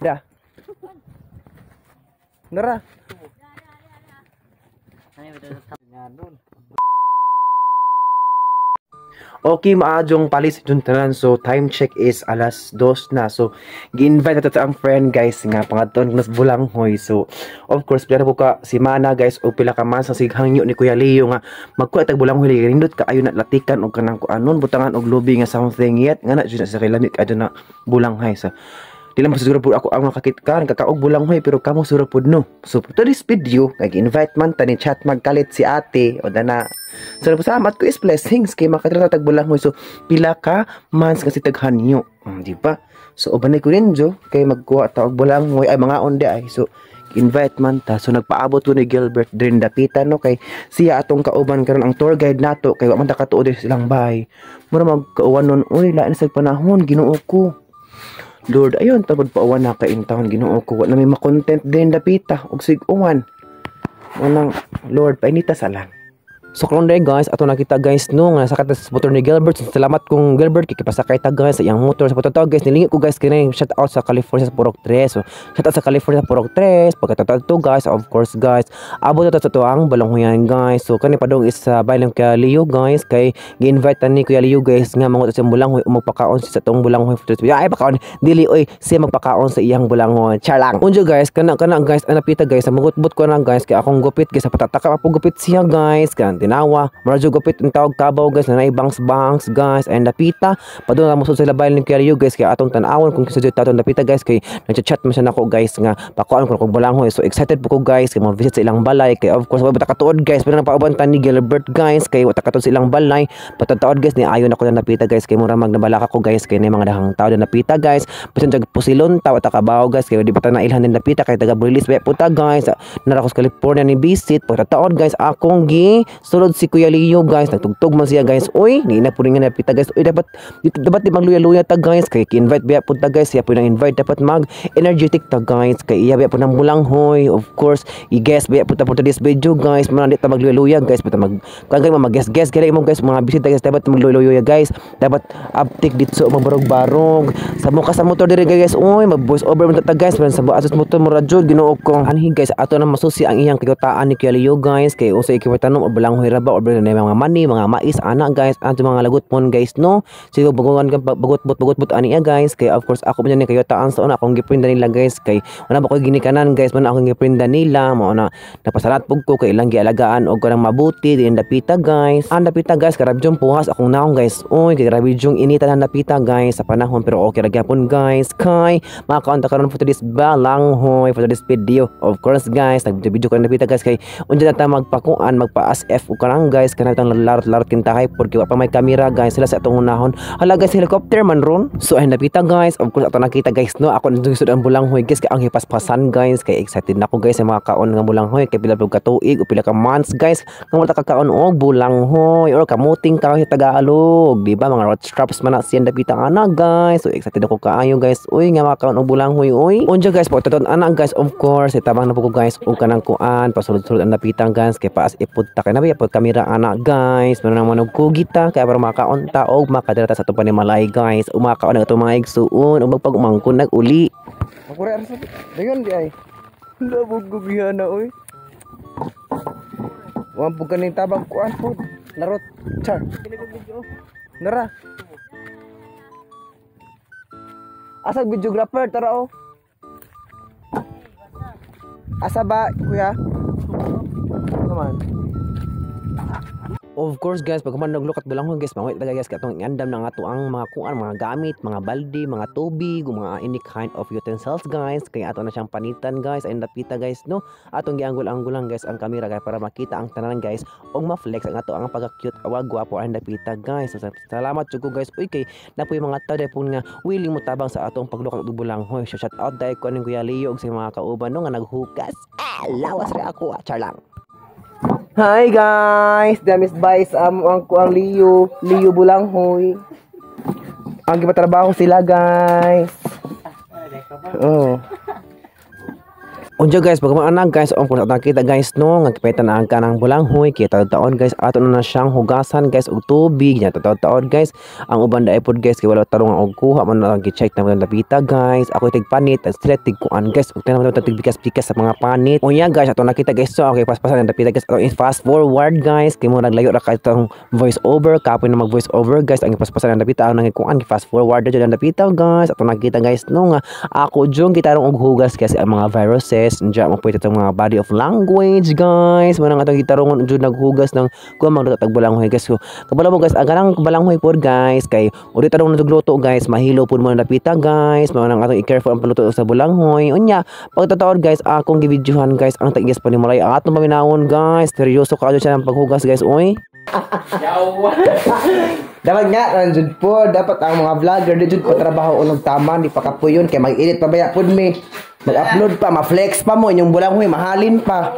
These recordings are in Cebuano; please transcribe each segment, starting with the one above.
Da. Nara. Okay, maadjong palis dun tanan. So, time check is 2:00 na. So, gi-invite na to ang friend, guys, nga pangadton mas bulanghoy. So, of course, pila po ka si Mana, guys, o pila ka man sa sighangyo ni Kuya Leo nga magkuha tag bulanghoy lagi nindot kaayo na latikan og kanang kuanon butangan og lubi nga something yet nga na jud na sa kay lami kaayo na bulanghay. So, di lang siguro po ako ang makakitkan kakaog bulanghoy, pero kamo siguro pud, no. So for today's video kay invite man ta ni chat magkalit si ate o dana. So salamat ko is blessings kay makadala tag bulanghoy. So pila ka months kasi taghanyo, di ba? So uban ko ninjo kay magkuha ta og bulanghoy ay mga onde ay. So invite man ta. So nagpaabot ko ni Gilbert drin dapitan, no, kay siya atong kauban karon, ang tour guide nato, kay wa man ta katuod diri silang bahay. Mura magkauwan nun, uy, lain sa panahon, Ginoo ko. Lord, ayun, tapod pauwan na ka in town, Ginoo ko. Wa na may makontent din dapita og sig-uwan. Manang Lord, painita sa lang. So karon day, guys, ato nakita, guys, no, nga sakit sa motor ni Gilbert. So, salamat kong Gilbert kay kipasakay ta, guys, sa iyang motor. Sa pagtataw, guys, nilingi ko, guys, kini shout out sa California sa Purok 3. So shout out sa California sa Purok 3. Pagkatataw to, guys, of course, guys, abot na to sa tuang balanghoyan, guys. So kani padong is sa uh, kay Leo, guys, kay gi-invite ni Kuya Leo, guys, nga mangut sa bulanghoy o magpakaon sa tong bulanghoy. Ay pakaon dili oy, siya magpakaon sa iyang bulanghoy. Char lang. Unjo, guys, kana kana, guys, anapita, guys, mugutbot ko na, guys, kay akong gupit, guys, sa patataka pa po gupit siya, guys, kan tinawa mura gupit ang tawag kabaw, guys, na bangs bangs, guys. And dapita padung na mosud sa balay ni Kuya Leo, guys, kay atong tan-awon kung kinsa jud tatong dapita, guys, kay nagchat man siya nako, guys, nga pakuan ko kog bulanghoy. So excited po ko, guys, kay mo visit sa ilang balay, kay of course wa ta katuod, guys, pero napauban ta ni Gilbert, guys, kay wa ta katuod sa ilang balay. Patataod, guys, ni ayon ako na napita, guys, kay mura magnabalaka ko, guys, kay na mga dahang tao na napita, guys, bisan jag pusilon ta wa ta kabaw, guys, kay di pa ta nailhan din napita, kay taga Brilis ba puta, guys, nara ko sa California ni visit. Pagkataon, guys, akong gi sulod si Kuya Leo, guys, nagtugtog man siya, guys. Uy, ni na po nga napita, guys. Uy, dapat dito, dapat di magluya-luya ta, guys, kay invite biya pud ta, guys, siya po nang invite, dapat mag energetic ta, guys, kay iya biya po nang bulanghoy. Of course, i-guess biya po ta for this video, guys, man di ta magluya-luya, guys, pa mag kagay mag guess guess kay mo, guys, mga bisita, guys, dapat magluya-luya, guys, dapat uptick dito magbarog-barog sa mukha sa motor diri, guys. Uy, mag voice over man ta, guys, sa asos motor mo radyo, Ginoo ko. Anhi, guys, ato na masusi ang iyang kayutaan ni Kuya Leo, guys, kay usa ikipatanong o bulanghoy ra ba or na mga mani, mga mais ana, guys, ato mga lagot mon, guys, no. Siguro bagungan ka bagot-bot bagot-bot ani guys, kay of course ako man ni kayutaan sa una akong giprinda nila, guys, kay wala ba ko ginikanan, guys, man akong giprinda nila mao na napasalat pug ko kay ilang gialagaan og kanang mabuti din dapita, guys. Ang dapita, guys, grabe jung puhas akong naong, guys. Uy, kay grabe jung inita na dapita, guys, sa panahon, pero okay ra gyapon, guys, kay makaon ta karon for today's balanghoy, for today's video. Of course, guys, nag-video ko napita, guys, kay unja na ta magpakuan magpa-as F o kanang, guys, kanang tang larot-larot kintahay porque wa pa may kamera, guys, sila sa atong unahon. Hala, guys, helicopter man ron. So ay napita, guys, of course ato nakita, guys, no, ako nang ang bulanghoy, guys, kay ang hipaspasan, guys, kay excited na ko, guys, sa mga kaon nga bulanghoy, kay pila ka tuig o pila ka months, guys, nga wala ka kaon og bulanghoy or kamuting kahoy sa Tagalog, di ba? Mga rot straps man na siya dapita ana, guys. So excited ako kaayo, guys, uy, nga makaon og bulanghoy. Uy, unja, guys, po taton ana, guys, of course itabang na po ko, guys, og kanang kuan pasulod-sulod ang dapitan, guys, kay paas ipud ta kay nabi pod kamera ana, guys, man naman og kugita kay para makaon ta og makadala ta sa atong panimalay, guys, o makaon ang atong mga igsuon ug magpag-umangkon nag uli. Makura sa dayon di ay. Labog gugihana oy. Wampog kaning tabang kuan po. Larot. Char. Nara. Asa videographer tara oh. Asa ba, kuya? Naman. Of course, guys, pag man naglukat bulanghoy, guys, mangwit talaga, guys, katong andam na nga to ang mga kuan, mga gamit, mga balde, mga tubig, mga any kind of utensils, guys, kaya ato na siyang panitan, guys, ay napita, guys, no. Atong gianggol-anggolan, guys, ang kamera, guys, para makita ang tanan, guys, ug ma-flex ang ato ang pagka-cute awa gwapo ang napita, guys. So, salamat jud ko, guys. Uy, kay napoy mga tao dai pud nga willing mo tabang sa atong paglukat og bulanghoy. So, shout out dai ko ning Kuya Leo ug sa mga kauban, no, nga naghukas. Ah, lawas ra ako, ah, char lang. Hi guys, Damis Vice amo ang kuang Leo, Leo Bulanghoy. Ang gipatrabaho sila, guys. Oh. Unja guys, pag anak guys, ang kung nakita guys no, nga kipitan ang kanang bulanghoy, kita taon guys, ato na na siyang hugasan guys og tubig nya taon guys. Ang uban daay pod guys kay wala tarong og kuha man na gi-check na mga dapita guys. Ako tig panit, at sila tig kuan guys, ug tanan man tig bikas-bikas sa mga panit. Unya guys, ato nakita guys, so okay paspasan ang dapita guys. Ato fast forward guys, kay mo naglayo ra kay itong voice over, kapoy na mag voice over guys, ang paspasan ang dapita ang nangikuan fast forward na jud ang dapita guys. Ato nakita guys no nga ako jud gitarong og hugas kasi ang mga viruses diya mo pwede itong mga body of language guys. Mo nang atong gitarungon jud naghugas ng kuan magluto tag balanghoy guys. So kabalo mo guys, ang kanang balanghoy pod guys kay uri tarong nagluto guys, mahilo pod mo ang dapita guys. Mo nang atong i-careful ang paluto sa balanghoy. Unya pagtataod guys, akong gibidyohan guys ang tag-igas panimulay atong paminawon guys. Seryoso kayo siya ng paghugas guys oy. Dapat nga, nandiyan po, dapat ang mga vlogger, di jud po trabaho unog tama, di pa kapuyon, kay mag-edit pa baya pud mi. Mag-upload pa, ma-flex pa mo, inyong bulanghoy, mahalin pa.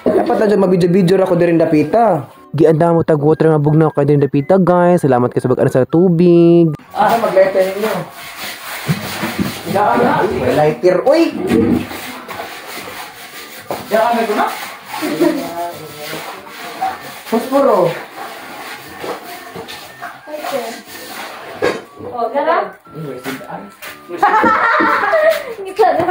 Dapat na dyan, mabidyo-video ra ko dirin dapita. Gianda mo tag water nga bugnaw kay din dapita guys. Salamat kay sa pag sa tubig. Ah, mag-lighter ninyo. May lighter, uy! Diyan ko na. Posporo. Oh, gara? Ngita na.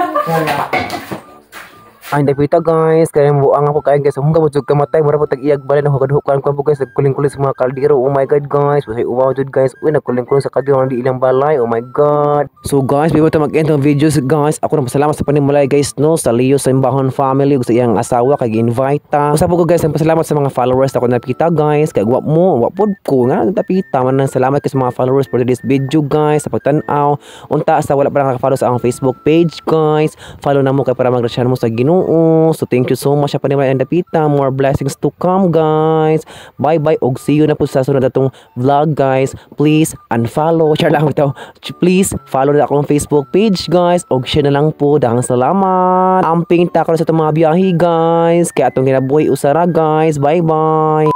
Ay, dapita guys, kaya buang ako kain guys. Hungga mo jud kamatay, mura po tag-iyag balay ng hukad-hukan ko po guys, nagkuling-kuling sa mga kaldero. Oh my God guys, pasay uwaw jud guys. Uy, nagkuling-kuling sa kaldero ang di ilang balay. Oh my God. So guys, before ta mag-end ang videos guys, ako na pasalamat sa panimulay guys no, sa Leo Simbahon family ug sa iyang asawa kay gi-invite ta. Usa po ko guys, pasalamat sa mga followers ako napita guys, kay wa mo, wa pod ko nga dapita man nang salamat kay sa mga followers for this video guys, sa pagtan-aw. Unta sa wala pa nakaka-follow sa akong Facebook page guys, follow na mo kay para magrasyan mo sa Ginoo. So thank you so much sa panimulay ang dapita. More blessings to come guys. Bye bye og see you na po sa sunod atong vlog guys. Please unfollow. Share lang ito. Please follow na akong Facebook page guys. Og share na lang po. Daghang salamat. Amping ta sa itong mga biyahe guys. Kaya atong ginabuhi usara guys. Bye bye.